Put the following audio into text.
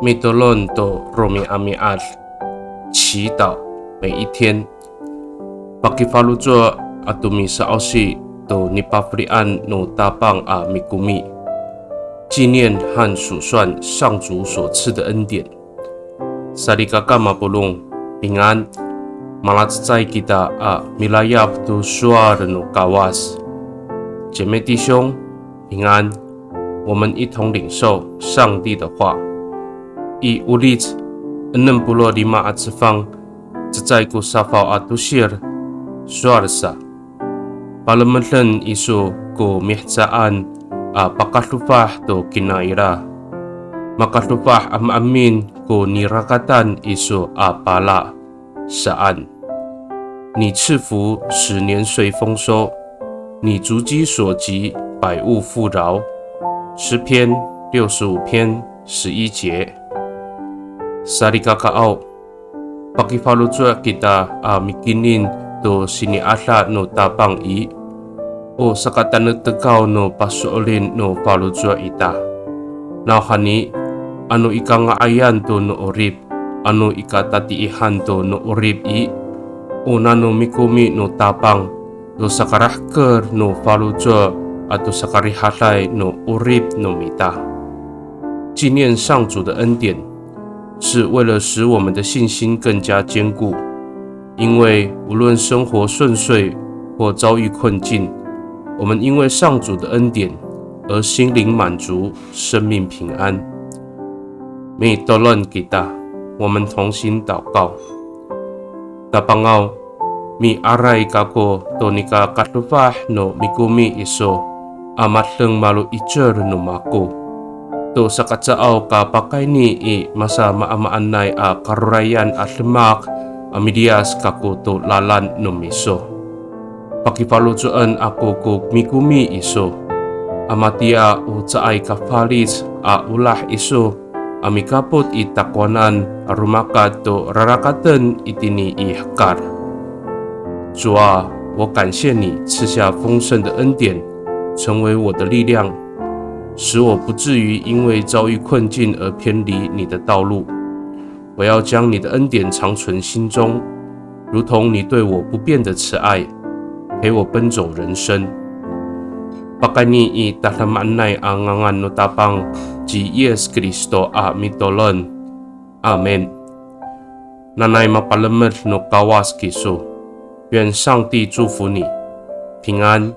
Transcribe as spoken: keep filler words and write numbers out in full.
Mitolon to romi'ami'ad, 祈祷每一天。Pakifaloco' ato misa'osi to nipafelian no Tapang a mikomi, 纪念和数算上主所赐的恩典。Salikaka mapolong, 平安。Malacecay kita a milayap to sowal no Kawas. 姐妹弟兄，平安。我们一同领受上帝的话。I Olic enem polo' lima a cefang, cecay ko safaw a tosir, sowal sa. Palemeden iso ko mihecaan a pakadofah to kinaira. Makadofah a maemin ko nirakatan iso a pala, saan. 你赐福十年岁丰收，你足迹所及百物富饶。诗篇六十五篇十一节。Salikakaaw, pakifaloco' kita a mikinin to sini'ada no Tapang i, o sakatanektekaw no paso'elin no faloco' ita. Nawhani, ano i kanga'ayan to no 'orip, ano i katatiihan to no 'orip i, o nano mikomi no Tapang to sakarahker no faloco' ato sakarihaday no 'orip no mita. 纪念上主的恩典，是为了使我们的信心更加坚固。因为无论生活顺遂或遭遇困境，我们因为上主的恩典而心灵满足，生命平安。Mitolon kita, 我们同心祷告。Tapangaw, miaray kako to nika kadofah no mikomi iso a madeng malo 'icel no mako to sakacaaw ka pakayni i masamaamaanay a karorayan a demak a miliyas kako to lalan no miso. Pakifaloco'en ako ko mikomi iso a matiya o caay ka falic a olah iso a mikapot i takowanan a romakat to rarakaten itini i hekal. 主啊，我感谢你赐下丰盛的恩典，成为我的力量，使我不至于因为遭遇困境而偏离你的道路。我要将你的恩典长存心中，如同你对我不变的慈爱，陪我奔走人生。Pakayni i tadamaanay a ngangan no Tapang ci Yis Kristo a mitolon. Amin. Nanay mapalemed no Kawas kiso. 愿上帝祝福你，平安。